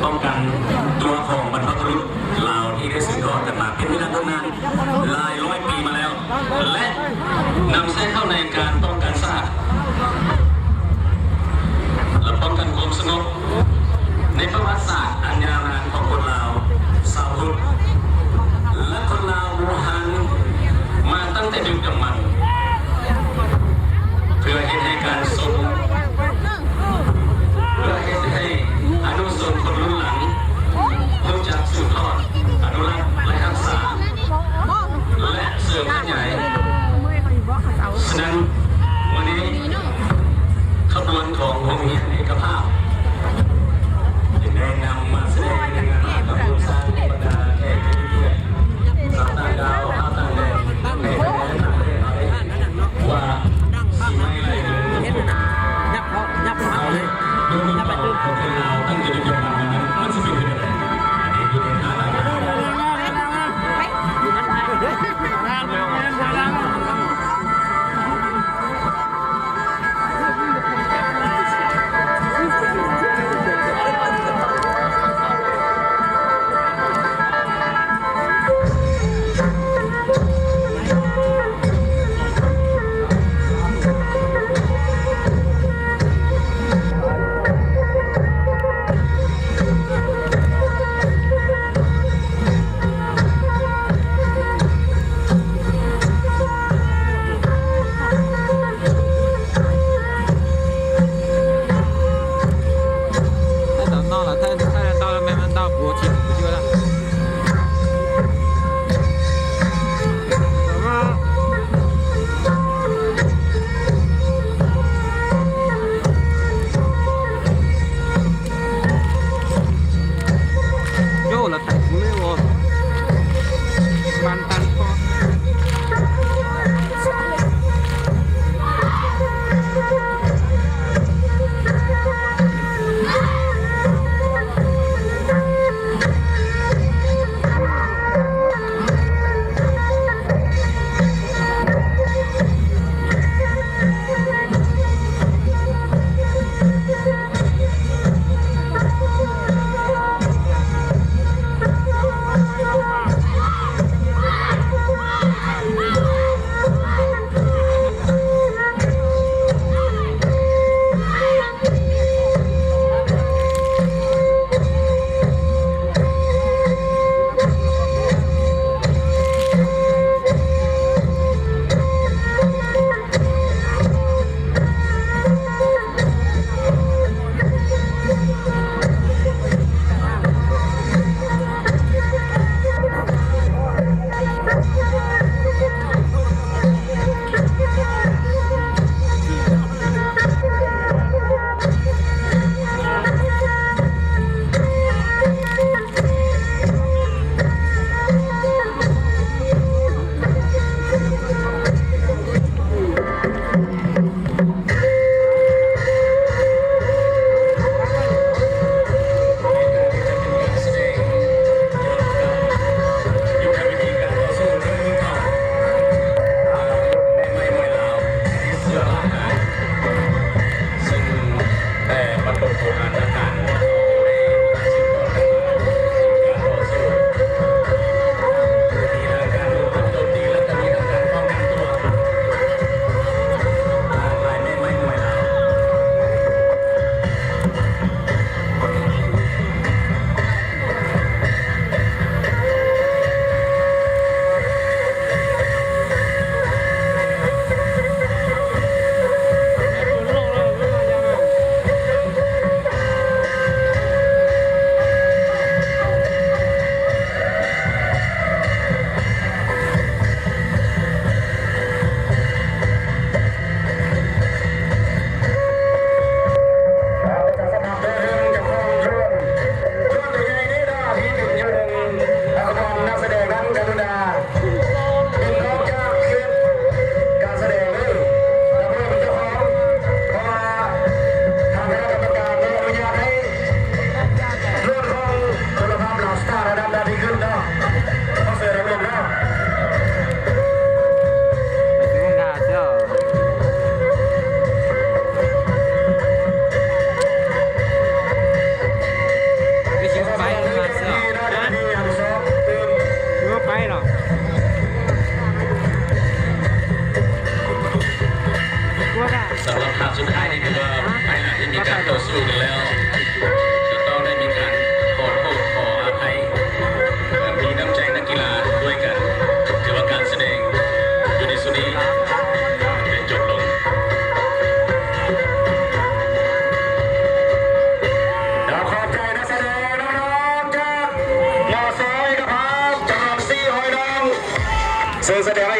ປ້ອງກັນຕົວຂອງບັນພະບຸລຸດລາວທີ່ໄດ້ສືບທອດກັນມາເປັນເວລາດົນນານຫຼາຍຮ້ອຍປີມາແລ້ວ ແລະ ນຳໃຊ້ເຂົ້າໃນການປ້ອງກັນຊາດ ແລະ ປ້ອງກັນຄວາມສະຫງົບໃນປະຫວັດສາດອັນຍາວນານຂອງຄົນລາວຊາວພຸດ ແລະ ຄົນລາວບູຮານມາຕັ້ງແຕ່ດຶກດຳບັນ ເພື່ອເຮັດໃຫ້ການຊົງ ເພື່ອເຮັດໃຫ້ອະນຸຊົນຄົນລຸ້ນຫຼັງຮູ້ຈັກສືບທອດ, ອະນຸລັກ ແລະ ຮັກສາ ແລະ ເສີມຂະຫຍາຍ. ສະນັ້ນ ມື້ນີ້ ຂະບວນຂອງໂຮງຮຽນເອກະພາບ ຈຶ່ງໄດ້ນຳມາສະແດງໃນງານມະຫະກຳບຸນສ້າງໃຫ້ບັນດາແຂກຜູ້ມີກຽດ ຊາວຕ່າງດ້າວ ຊາວຕ່າງແດນ ໃນປະເທດລາວ ວ່າສີໄມ້ລາຍມືຂອງເຮົາເດ້ ດວງດາວຂອງຄົນລາວຕັ້ງແຕ່ດຶກດຳບັນນັ້ນ ມັນຊິເປັນຄືແນວໃດ? ອັນນີ້ຢູ່ໃນທ່າຕ່າງໆ. ສຳລັບທ່ານສຸດທ້າຍນີ້ຖືວ່າພາຍຫຼັງທີ່ມີການຕໍ່ສູ້ກັນແລ້ວ ຈະຕ້ອງໄດ້ມີການຂໍໂທດຂໍອະໄພ ມີນ້ຳໃຈນັກກິລາດ້ວຍກັນ ຖືວ່າການສະແດງຢູ່ໃນຊຸດນີ້ໄດ້ຈົບລົງ. ຂໍຂອບໃຈນັກສະແດງນ້ອງໆຈາກ ມສ ເອກະພາບ ຈຳນວນສີ່ຮ້ອຍນາງ ເຊິ່ງສະແດງໃຫ້